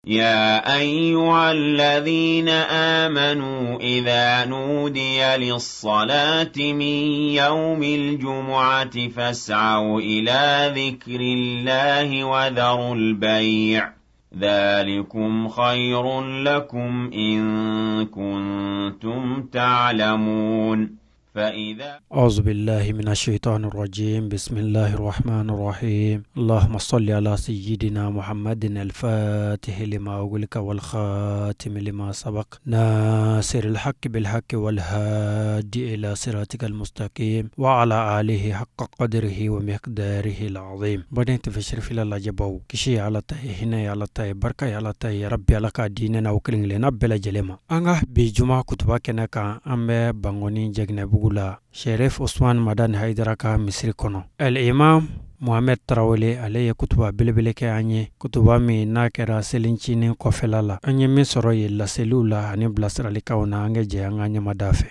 يا أيها الذين آمنوا إذا نودي للصلاة من يوم الجمعة فاسعوا إلى ذكر الله وذروا البيع ذلكم خير لكم إن كنتم تعلمون. فإذا أعوذ بالله من الشيطان الرجيم. بسم الله الرحمن الرحيم. اللهم صل على سيدنا محمد الفاتح لما أغلق والخاتم لما سبق ناصر الحق بالحق والهادي إلى صراطك المستقيم وعلى آله حق قدره ومقداره العظيم. Baden TV Cherifila lajɛbaw, kisi ye Ala ta ye, hinɛ ye Ala ta ye, barika ye Ala ta ye. Rabbi Ala k'a di ne n'aw kelen kelenna bɛɛ lajɛlen ma. An ka bi juma kutuba kɛnɛ kan, an bɛ Bankɔni Jɛginɛbugu la, Sherif Usman Madani Hayidara ka misiri kɔnɔ. El Imam Mohamed Tarawele, ale ye kutuba belebele kɛ an ye, kutuba min n'a kɛra selincinin kɔfɛla la. An ye min sɔrɔ yen laseliw la ani bilasiralikanw na, an ka jɛ an ka ɲɛmada fɛ.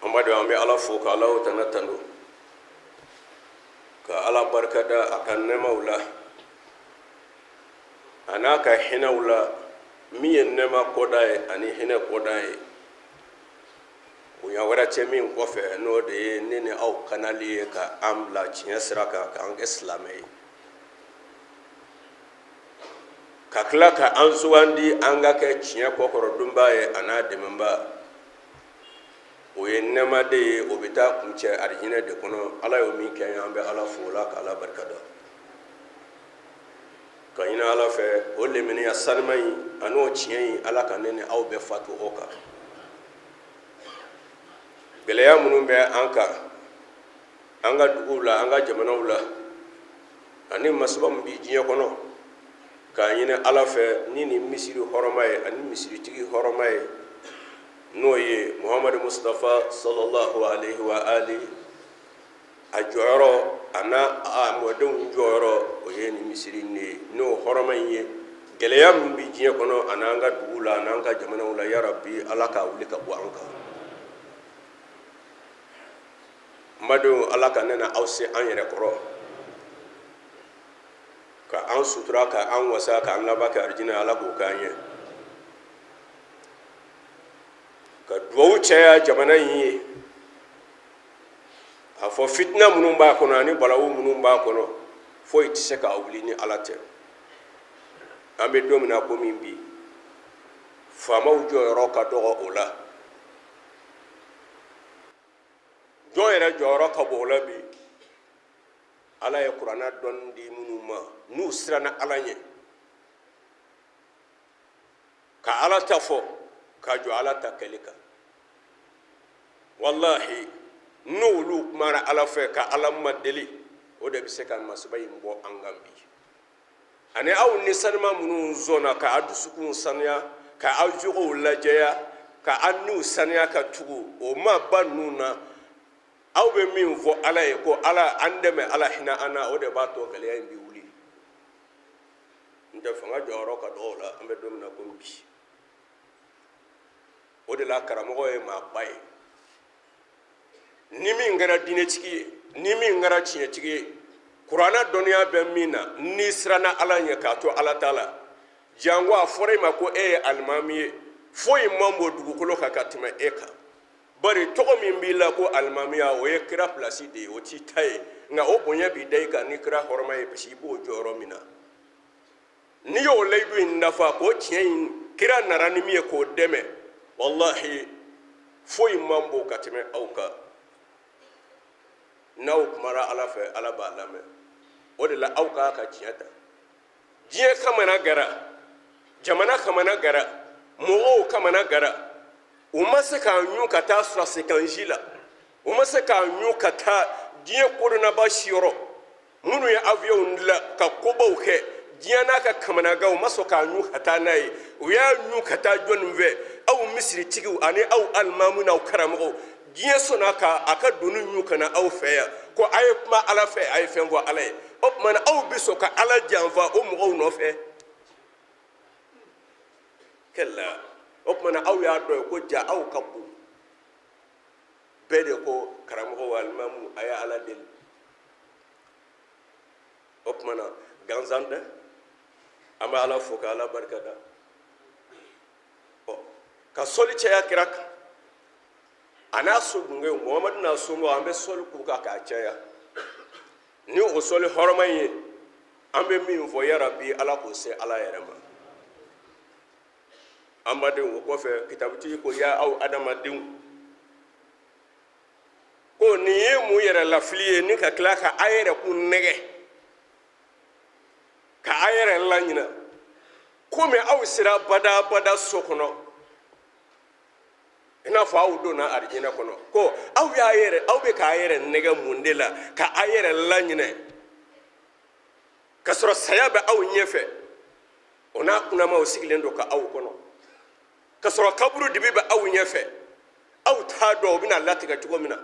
An b'a dɔn, an bɛ Ala fo ka Ala tana tando, ka Ala barikada a ka nɛɛmaw la a n'a ka hinɛw la. Min ye nɛɛma kɔda ye ani hinɛ kɔda ye, bonya wɛrɛ tɛ min kɔfɛ, n'o de ye ne ni aw kanali ye ka an bila tiɲɛ sira kan, k'an kɛ silamɛ ye, ka tila ka an sugandi an ka kɛ tiɲɛ kɔkɔrɔdonbaa ye a n'a dɛmɛbaa. O ye nɛɛma de ye, o bɛ taa kuncɛ arijinɛ de kɔnɔ. Ala y'o min kɛ, an bɛ Ala fo o la ka Ala barika da, ka ɲini Ala fɛ o lemaniya sanuma in an'o tiɲɛ in, Ala ka ne ni aw bɛɛ fatu o kan. Gɛlɛya minnu bɛ an kan, an ka duguw la, an ka jamanaw la, ani masiba min bɛ diɲɛ kɔnɔ, k'a ɲini Ala fɛ ni nin misiri hɔrɔma ye ani misiritigi hɔrɔma ye, n'o ye Muhamadu Mustafa sallallahu alaihi wa ali, a jɔyɔrɔ a n'a a mɔdenw jɔyɔrɔ, o ye nin misiri in de ye, n'o hɔrɔma in ye. Gɛlɛya min bɛ diɲɛ kɔnɔ ani an ka duguw la ani an ka jamanaw la, ya Rabbi, Ala k'a wuli ka bɔ an kan. N badenw, Ala ka ne na aw se an yɛrɛ kɔrɔ, ka an sutura, ka an wasa, ka an laban kɛ arijinɛ. Ala k'o k'an ye, ka duwawu caya jamana in ye, a fɔ fitina minnu b'a kɔnɔ ani balawu minnu b'a kɔnɔ, foyi tɛ se k'a wuli ni Ala tɛ. An bɛ don min na komi bi, faamaw jɔyɔrɔ ka dɔgɔ o la. Jɔn yɛrɛ jɔyɔrɔ ka bon o la bi? Ala ye kuranna dɔnni di minnu ma, n'u siranna Ala ɲɛ, ka Ala ta fɔ, ka jɔ Ala ta kɛli kan, walahi, n'olu kumara Ala fɛ ka Ala madeli, o de bɛ se ka masiba in bɔ an kan bi. Ani aw ni sanuma minnu sɔnna ka aw dusukun sanuya, ka aw jogow lajɛya, ka aw niw sanuya, ka tugu o maaba ninnu na, aw bɛ min fɔ Ala ye ko Ala an dɛmɛ, Ala hinɛ an na, o de b'a to gɛlɛya in bɛ wuli. N tɛ fanga jɔyɔrɔ ka dɔgɔ o la, an bɛ don min na komi bi. O de la karamɔgɔ ye maaba ye. Ni min kɛra diinɛtigi ye, ni min kɛra tiɲɛtigi ye. Kuranna dɔnniya bɛ min na, n'i siranna Ala ɲɛ k'a to Ala ta la, janko a fɔra i ma ko e ye alimami ye, foyi man bon dugukolo kan ka tɛmɛ e kan. Bari tɔgɔ min b'i la ko alimamiya, o ye kira pilasi de ye, o t'i ta ye, nka o bonya b'i da i kan ni kira hɔrɔma ye, parce que i b'o jɔyɔrɔ min na. N'i y'o layidu in dafa, k'o tiɲɛ in kira nara ni min ye k'o dɛmɛ, walahi foyi man bon ka tɛmɛ aw kan. N'aw kumara Ala fɛ, Ala b'a lamɛn. O de la aw k'a ka tiɲɛ ta. Diɲɛ kamana gara, jamana kamana gara, mɔgɔw kamana gara, u ma se k'a ɲu ka taa sɔrɔsikanji la, u ma se k'a ɲu ka taa diɲɛ kodɔnnaba siyɔrɔ. Minnu ye avion dilan ka kobaw kɛ diɲɛ n'a ka kamanagan, u ma sɔn k'a ɲu ka taa n'a ye. U y'a ɲu ka taa jɔnni fɛ? Aw misiritigiw ani aw alimamu n'aw karamɔgɔw. Diɲɛ sɔnna ka a ka doni ɲu ka na aw fɛ yan ko a ye kuma Ala fɛ, a ye fɛn fɔ Ala ye. O tuma na aw bɛ sɔn ka Ala janfa o mɔgɔw nɔfɛ? Kɛlɛ. O tuma na aw y'a dɔn ko ja aw ka bon. Bɛɛ de ko karamɔgɔw, alimamu, a ye Ala deli. O tuma na gansan tɛ, an bɛ Ala fo ka Ala barika da, ɔ ka sɔli caya kira kan a n'a so gungew, Muhamadu n'a somɔgɔw. An bɛ sɔli k'u kan k'a caya ni o sɔli hɔrɔma in ye. An bɛ min fɔ, yarabi Ala k'o se Ala yɛrɛ ma. An badenw, o kɔfɛ kitabutigi ko: ya aw adamadenw, ko nin ye mun yɛrɛ lafili ye ni ka tila ka a yɛrɛ kun nɛgɛ ka a yɛrɛ laɲina, komi aw sera badabada so kɔnɔ, i n'a fɔ aw donna arijinɛ kɔnɔ, ko aw y'a yɛrɛ, aw bɛ k'a yɛrɛ nɛgɛ mun de la ka a yɛrɛ laɲinɛ, ka sɔrɔ saya bɛ aw ɲɛfɛ, o n'a kunnamaw sigilen don ka aw kɔnɔ, ka sɔrɔ kaburu dibi bɛ aw ɲɛfɛ, aw t'a dɔn o bɛna latigɛ cogo min na,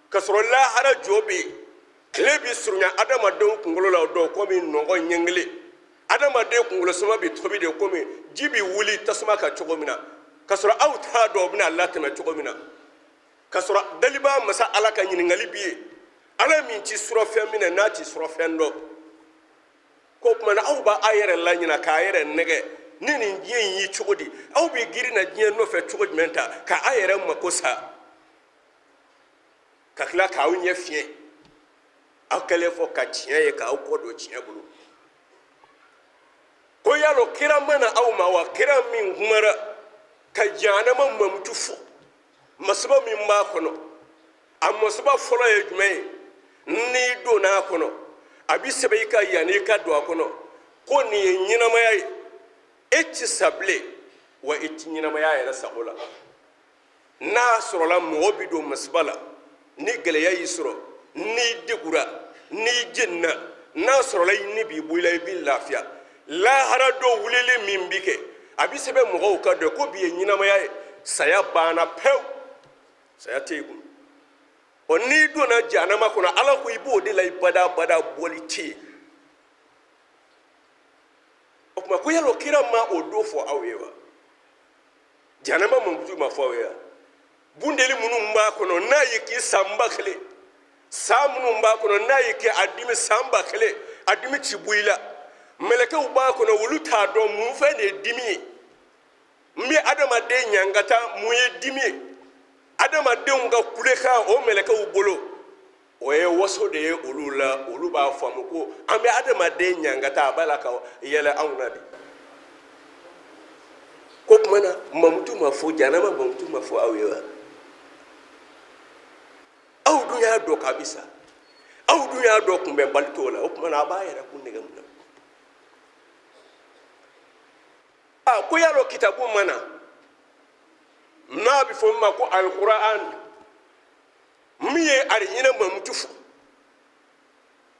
ka sɔrɔ lahara jɔ bɛ yen, tile bɛ surunya adamadenw kunkolo la o don komi nɔgɔ ɲɛngelen, adamaden kunkolo suma bɛ tobi de komi ji bɛ wuli tasuma kan cogo min na, ka sɔrɔ aw t'a dɔn o bɛna latɛmɛ cogo min na, ka sɔrɔ dalibaa masa Ala ka ɲininkali bɛ yen, Ala min ti surɔfɛn minɛ n'a ti surɔfɛn dɔn, ko tuma na aw b'a yɛrɛ laɲina k'a yɛrɛ nɛgɛ ni nin diɲɛ in ye cogo di? Aw bɛ girin na diɲɛ nɔfɛ cogo jumɛn ta ka a yɛrɛ mako sa, ka tila k'aw ɲɛ fiyɛ, aw kɛlen fɔ ka tiɲɛ ye k'aw kɔ don tiɲɛ bolo? Ko yalɔ kira ma na aw ma wa, kira min kumara ka jahanama mamutu fɔ, masiba min b'a kɔnɔ? A masiba fɔlɔ ye jumɛn ye? N'i donna a kɔnɔ, a bɛ sɛbɛn i kan yanni i ka don a kɔnɔ ko nin ye ɲɛnamaya ye, e ti sa bilen, wa i ti ɲɛnamaya yɛrɛ sago la. N'a sɔrɔla mɔgɔ bɛ don masiba la ni gɛlɛya y'i sɔrɔ, n'i degura, n'i jenina, n'a sɔrɔla i ni b'i bɔ i la, i b'i lafiya. Lahara don wulili min bi kɛ, a bɛ sɛbɛn mɔgɔw kan dɔn ko bi ye ɲɛnamaya ye, saya banna pewu, saya tɛ yen kun. Ɔ n'i donna jahanama kɔnɔ, Ala ko i b'o de la i badabada, bɔli tɛ yen. O tuma ko yalɔ kira ma o don fɔ aw ye wa? Jahanama mankutu ma fɔ aw ye wa? Bundeli minnu b'a kɔnɔ, n'a y'i k'i san 1000, san minnu b'a kɔnɔ, n'a y'i kɛ a dimi san 1000, a dimi ti bɔ i la. Mɛlɛkɛw b'a kɔnɔ, olu t'a dɔn mun fɛn de ye dimi ye. N bɛ adamaden ɲangata, mun ye dimi ye? Adamadenw ka kulekan o mɛlɛkɛw bolo, o ye waso de ye olu la. Olu b'a faamu ko an bɛ adamaden ɲangata, a b'a la ka yɛlɛ anw na de. Ko tuma na mamutu ma fɔ, jahanama mamutu ma fɔ aw ye wa? Aw dun y'a dɔn k'a bɛ sa, aw dun y'a dɔn kunbɛnbali t'o la. O tuma na a b'a yɛrɛ kun nɛgɛ mun na? A ko yalɔ kitabu ma na n'a bɛ fɔ min ma ko alikuran, min ye arijinɛ mamutu fɔ,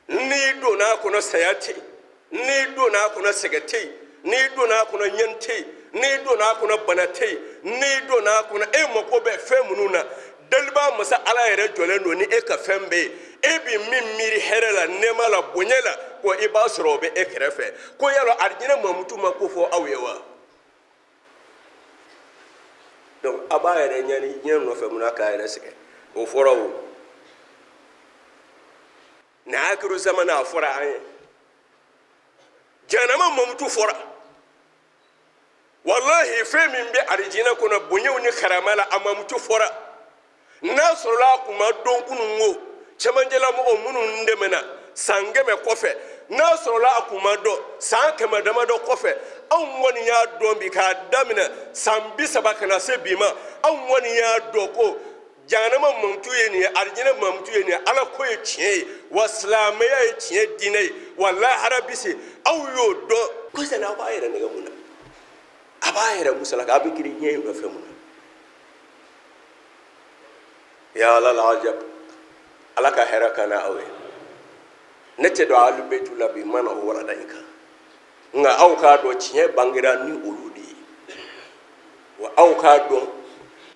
n'i donna a kɔnɔ saya tɛ yen, n'i donna a kɔnɔ sɛgɛn tɛ yen, n'i donna a kɔnɔ ɲɛni tɛ yen, n'i donna a kɔnɔ bana tɛ yen, n'i donna a kɔnɔ e mako bɛ fɛn minnu na, dalibaa masa Ala yɛrɛ jɔlen don ni e ka fɛn bɛɛ ye. E bɛ min miiri hɛrɛ la, nɛɛma la, bonya la, ko i b'a sɔrɔ o bɛ e kɛrɛfɛ. Ko yalɔ arijinɛ mamutu ma ko fɔ aw ye wa? Donc a b'a yɛrɛ ɲani diɲɛ nɔfɛ mun na k'a yɛrɛ sɛgɛn? O fɔra o. Nin akiru zamana a fɔra an ye, jahanama mamutu fɔra. Walahi, fɛn min bɛ arijinɛ kɔnɔ bonyaw ni karama la, a mamutu fɔra. N'a sɔrɔla a kun ma dɔn kunun ko cɛmancɛlamɔgɔw minnu dɛmɛna san 100 kɔfɛ, n'a sɔrɔla a kun ma dɔn san 100 damadɔ kɔfɛ, anw kɔni y'a dɔn bi k'a daminɛ san 30 ka na se bi ma, anw kɔni y'a dɔn ko jahanama mamutu ye nin ye, arijinɛ mamutu ye nin ye, ala ko ye tiɲɛ ye, wa silamɛya ye tiɲɛ diinɛ ye, wa lahara bi se, aw y'o dɔn. Ko sani aw b'a yɛrɛ nɛgɛ mun na? A b'a yɛrɛ musalaka, a bɛ girin diɲɛ in nɔfɛ mun na? Ya ala lajab, ala ka hɛrɛ ka na aw ye. Ne tɛ don alu betu la bi, n ma na o walanda in kan, nka aw k'a dɔn tiɲɛ bangera ni olu de ye, wa aw k'a dɔn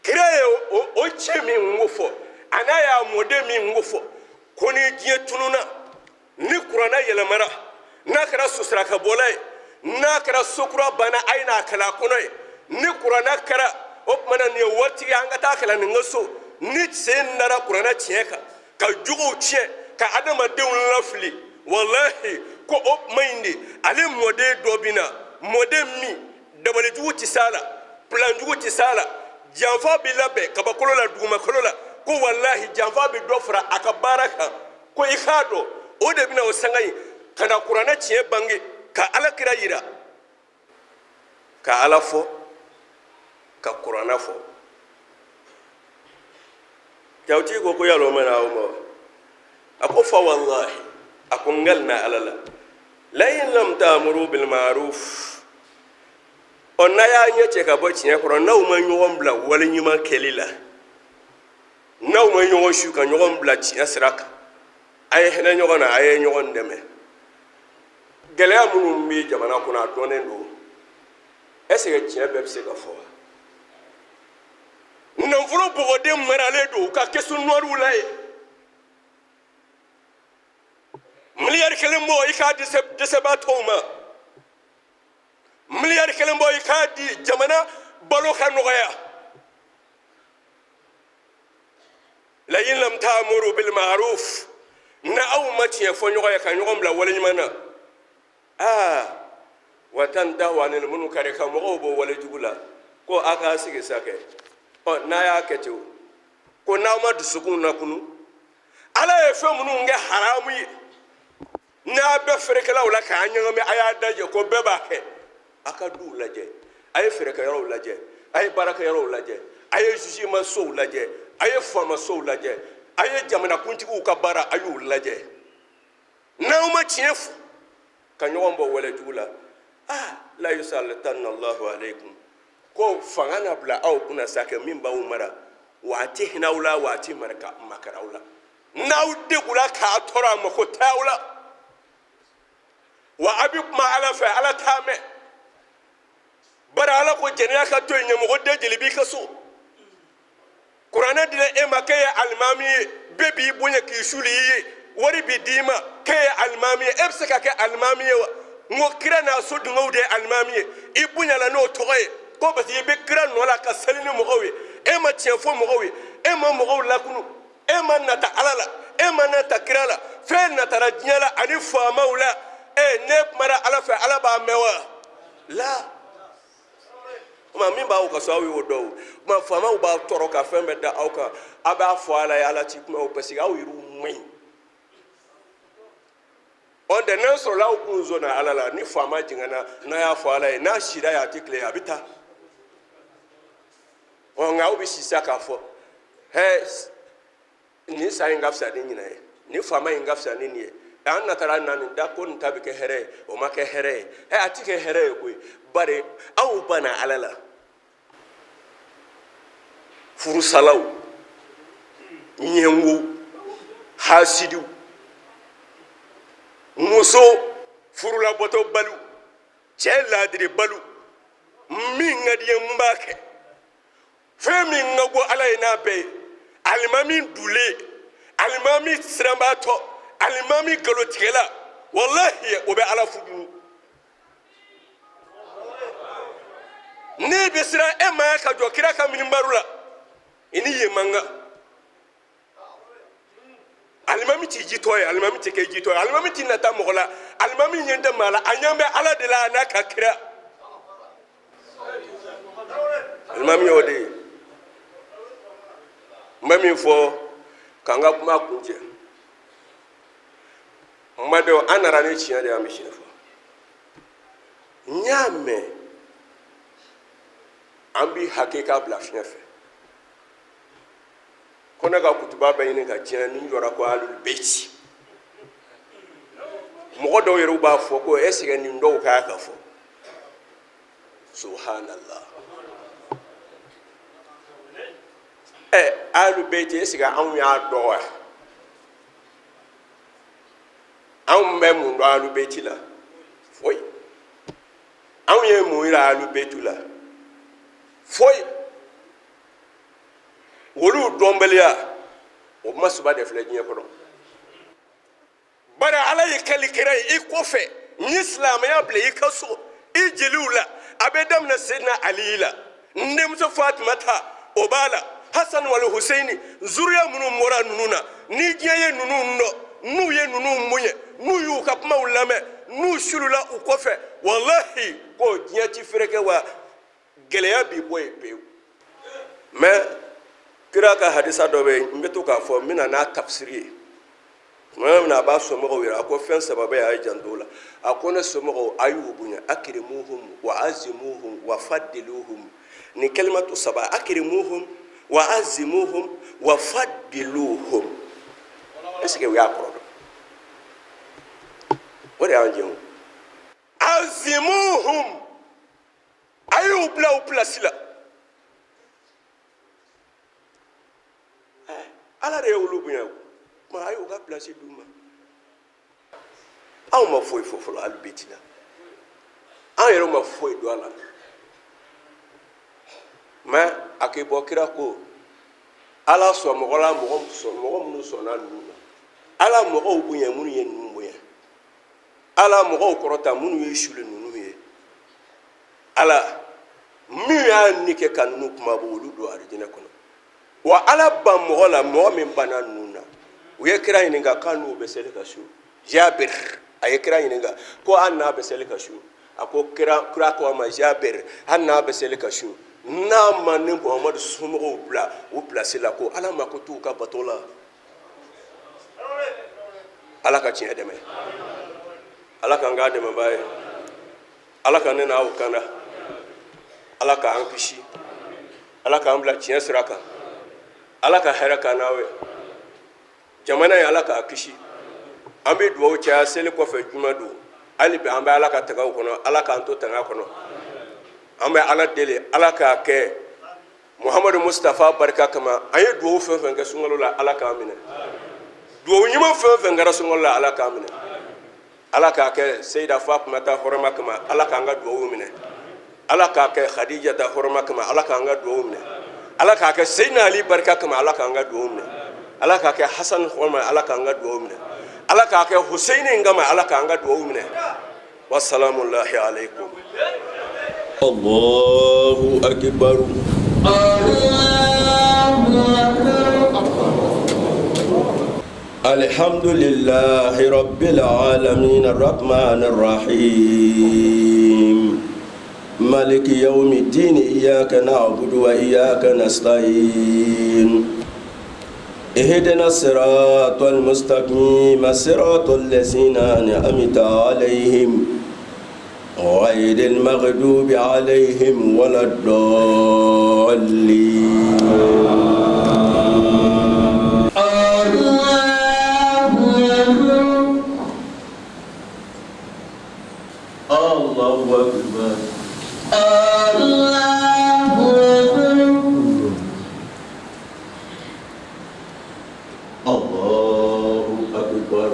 kira ye o cɛ min ko fɔ, a n'a y'a mɔden min ko fɔ, ko ni diɲɛ tununa, ni kuranɛ yɛlɛmara, n'a kɛra sosiraka bɔla ye, n'a kɛra sokura banna, a ye n'a kalan a kɔnɔ ye, ni kuranɛ kɛra o tuma na nin ye waritigi, an ka taa kalan nin ka so, ni sen nana kuranɛ tiɲɛ kan ka jogow tiɲɛ ka adamadenw lafili, walahi ko o tuma in de ale mɔden dɔ bɛ na, mɔden min dabalijugu tɛ s'a la, pilanjugu tɛ s'a la, janfa bɛ labɛn kabakolo la, dugumakolo la, ko walahi janfa bɛ dɔ fara a ka baara kan. Ko i k'a dɔn o de bɛna o sanga in ka na kuranɛ tiɲɛ bange, ka ala kira yira, ka ala fɔ, ka kuranɛ fɔ. Jawutigi ko ko yala o ma na aw ma wa? A ko fa wallahi, a ko n kalina ala la, la in lam ta'muru bil ma'ruf, ɔ n'a y'a ɲɛ cɛ ka bɔ tiɲɛ kɔrɔ, n'aw ma ɲɔgɔn bila wale ɲuman kɛli la, n'aw ma ɲɔgɔn su ka ɲɔgɔn bila tiɲɛ sira kan, a ye hinɛ ɲɔgɔn na, a ye ɲɔgɔn dɛmɛ. Gɛlɛya minnu bɛ jamana kɔnɔ, a dɔnnen don. Est ce que tiɲɛ bɛɛ bɛ se ka fɔ wa? Nafolo bɔgɔden maralen don u ka caisse noirew la yen, 1 miliyari bɔ i k'a di dɛsɛbaatɔw ma, 1 miliyari bɔ i k'a di jamana balo ka nɔgɔya. La in lam ta'muru bil ma'ruf, na aw ma tiɲɛ fɔ ɲɔgɔn ye ka ɲɔgɔn bila waleɲuman na, aa wa tantahu anil munkari, ka mɔgɔw bɔ walejugu la, ko a k'a sigi sa kɛ. Ɔ n'a y'a kɛ ten o, ko n'aw ma dusukun nakunu, ala ye fɛn minnu kɛ haramu ye, n'a bɛɛ feerekɛlaw la k'a ɲagami, a y'a dajɛ ko bɛɛ b'a kɛ. A ka duw lajɛ, a ye feerekɛyɔrɔw lajɛ, a ye baarakɛyɔrɔw lajɛ, a ye jugement sow lajɛ, a ye faamasow lajɛ, a ye jamanakuntigiw ka baara, a y'u lajɛ. N'aw ma tiɲɛ fɔ ka ɲɔgɔn bɔ walejugu la, ah la yusallitanna allahu aleykum, ko fanga na bila aw kunna sa kɛ min b'aw mara, wa a tɛ hinɛ aw la, wa a tɛ makara aw la. N'aw degula k'a tɔɔrɔ, a mako tɛ aw la, wa a bɛ kuma ala fɛ, ala t'a mɛn. Bari ala ko jɛnɛya ka to yen, ɲɛmɔgɔ den jeli b'i ka so. Kuranɛ dila e ma k'e ye alimami ye, bɛɛ b'i bonya k'i suli i ye, wari bi d'i ma k'e ye alimami ye. E bɛ se ka kɛ alimami ye wa? N ko kira n'a so dungew de ye alimami ye, i bonyala n'o tɔgɔ ye ko parce que i bɛ kira nɔ la ka seli ni mɔgɔw ye. E ma tiɲɛ fɔ mɔgɔw ye, e ma mɔgɔw lakunu, e ma nata ala la, e ma nata kira la, fɛn natara diɲɛ la ani faamaw la. E ne kumara ala fɛ, ala b'a mɛn wa? La kuma min b'aw ka so, aw y'o dɔn. O kuma faamaw b'aw tɔɔrɔ ka fɛn bɛɛ da aw kan, aw b'a fɔ ala ye, ala ti kuma o, parce que aw yɛrɛw man ɲi. Ɔ tɛ n'a sɔrɔla aw kun sɔnna ala la, ni faama jiginna, n'a y'a fɔ ala ye, n'a sira ye, a tɛ tile, a bɛ taa. Ɔ nka aw bɛ si sa k'a fɔ hɛ, nin san in ka fisa ni ɲinan ye, nin faama in ka fisa ni nin ye, an natara na nin da ko nin ta bɛ kɛ hɛrɛ ye, o ma kɛ hɛrɛ ye. Ɛ a ti kɛ hɛrɛ ye koyi, bari aw banna ala la. Furusalaw, ɲɛngo, hasidiw, muso furulabɔtɔ baliw, cɛ laadiri baliw, min ka di ye n b'a kɛ, fɛn min ka go ala ye n'a bɛɛ ye, alimami dulen, alimami siranbaatɔ, alimami galotigɛla, walahi o bɛ ala fudunu. N'i bɛ siran, e ma ka jɔ kira ka minbaru la, i ni yen man kan. Alimami ti jitɔ ye, alimami tɛ kɛ jitɔ ye, alimami ti nata mɔgɔ la, alimami ɲɛ tɛ maa la, a ɲɛ bɛ Ala de la a n'a ka kira. Alimami y'o de ye. N bɛ min fɔ k'an ka kuma kuncɛ, n badenw, an nana ni tiɲɛ de ye, an bɛ tiɲɛ fɔ. N y'a mɛn an bi hakika bila fiɲɛ fɛ ko ne ka kutuba bɛ ɲini ka tiɲɛ ni n jɔra ko alul beti. Mɔgɔ dɔw yɛrɛ b'a fɔ ko est ce que nin dɔw ka kan ka fɔ. Subhanallah. Ɛ, alul beti, est ce que anw y'a dɔn wa? Anw bɛ mun dɔn alul beti la? Foyi. Anw ye mun yira alul beti la? Foyi. Olu dɔnbaliya, o masiba de filɛ diɲɛ kɔnɔ. Bari Ala ye kali kira ye i kɔfɛ, n ye silamɛya bila i ka so, i jeliw la. A bɛ daminɛ Seyidina Ali la, n denmuso Fatumata o b'a la, Hasan wali Huseini, zuriya minnu bɔra ninnu na, ni diɲɛ ye ninnu dɔn, n'u ye ninnu bonya, n'u y'u ka kumaw lamɛn, n'u sulula u kɔfɛ, walahi ko diɲɛ ti fereke wa gɛlɛya bi bɔ yen pewu. Mais kira ka hadisa dɔ bɛ yen, n bɛ to k'a fɔ, n bɛ na n'a tafsiri ye tuma min na, a b'a somɔgɔw yira, a ko fɛn saba bɛ yen, a ye janto o la. A ko ne somɔgɔw, a y'u bonya, akirimuhum wa azimuhum wa fadiluhum. Nin kalimatu saba, akirimuhum wa azimuhum wa fadiluhum, est ce que u y'a kɔrɔ dɔn? O de y'an jɛn o. Azimuhum, a y'u bila u pilasi la. Ala de ye olu bonya o tuma, a y'u ka pilasi d'u ma. Anw ma foyi fɔ fɔlɔ alu beti la, an yɛrɛ ma foyi dɔn a la. Mais a k'i bɔ kira ko Ala sɔn mɔgɔ la, mɔgɔ sɔn, mɔgɔ minnu sɔnna ninnu ma. Ala mɔgɔw bonya minnu ye ninnu bonya, Ala mɔgɔw kɔrɔta minnu ye suli ninnu ye, Ala min y'a ni kɛ ka ninnu kuma bɔ, olu don arijinɛ kɔnɔ. Wa Ala ban mɔgɔ la, mɔgɔ min banna ninnu na. U ye kira ɲininka k'a n'u bɛ seli ka su. Jabir a ye kira ɲininka ko an n'a bɛ seli ka su. A ko kira, kira ko a ma, Jabir, hali n'a bɛ seli ka su, n'a ma ni Muhamadu somɔgɔw bila u pilasi la, ko Ala mako t'u ka bato la. Ala ka tiɲɛ dɛmɛ, Ala k'an k'a dɛmɛbaa ye, Ala ka ne n'aw kanda, Ala k'an kisi, Ala k'an bila tiɲɛ sira kan, Ala ka hɛrɛ k'an n'aw ye. Jamana ye, Ala k'a kisi. An bɛ dugawu caya seli kɔfɛ juma don. Hali bi an bɛ Ala ka tagaw kɔnɔ, Ala k'an to tanga kɔnɔ. An bɛ Ala deli, Ala k'a kɛ Muhamadu Mustafa barika kama. An ye dugawu fɛn fɛn kɛ sunkalo la, Ala k'an minɛ. Dugawu ɲuman fɛn fɛn kɛra sunkalo la, Ala k'an minɛ. Ala k'a kɛ Seyida Fatumata hɔrɔma kama, Ala k'an ka dugawu minɛ. Ala k'a kɛ Khadijata hɔrɔma kama, Ala k'an ka dugawu minɛ. Ala k'a kɛ Seyidina Ali barika kama, Ala k'an ka dugawu minɛ. Ala k'a kɛ Hasan hɔrɔma, Ala k'an ka dugawu minɛ. Ala k'a kɛ Huseyini kama, Ala k'an ka dugawu minɛ. Wasalamu alaikum. Allahu akbar. Alhamdulillahi rabbil alamin arrahmanir rahim maliki yawmiddin iyyaka na'budu wa iyyaka nasta'in ihdina siratal mustaqim siratal ladzina an'amta alaihim ghayril maghdubi alaihim waladdallin. Allahu akbar. Allahu akbar.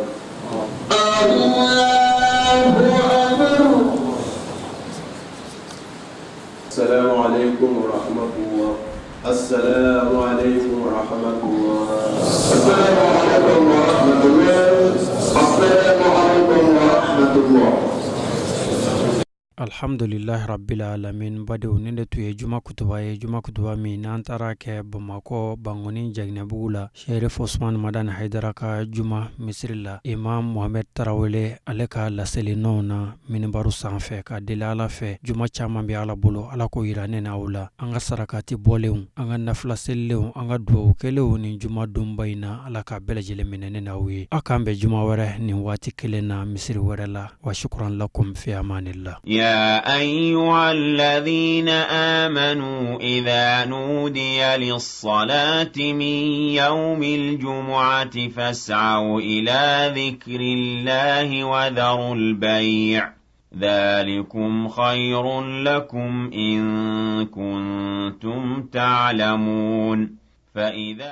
Assalamu alaikum wa rahmatullah. Assalamu alaikum wa rahmatullah. Assalamu alaikum wa rahmatullah. Assalamu alaikum wa rahmatullah. Alhamdulilahi rabbil alamin. Badenw, nin de tun ye juma kutuba ye, juma kutuba min n'an taara kɛ Bamakɔ Bankoni Jaginɛbugu la, Sherif Usman Madani Hayidara ka juma misiri la, Imam Mohamed Tarawele ale ka laseli nɔ na minibaru sanfɛ. Ka deli Ala fɛ, juma caman bɛ Ala bolo, Ala k'o yira ne n'aw la. An ka sarakati bɔlenw, an ka nafila selilenw, an ka dugawu kɛlenw ni juma donba in na, Ala k'a bɛɛ lajɛlen minɛ ne n'aw ye. Aw k'an bɛn juma wɛrɛ nin waati kelen na misiri wɛrɛ la. Wa shukran lakum fi amanillah. يا أيها الذين آمنوا إذا نودي للصلاة من يوم الجمعة فاسعوا إلى ذكر الله وذروا البيع ذلكم خير لكم إن كنتم تعلمون. فإذا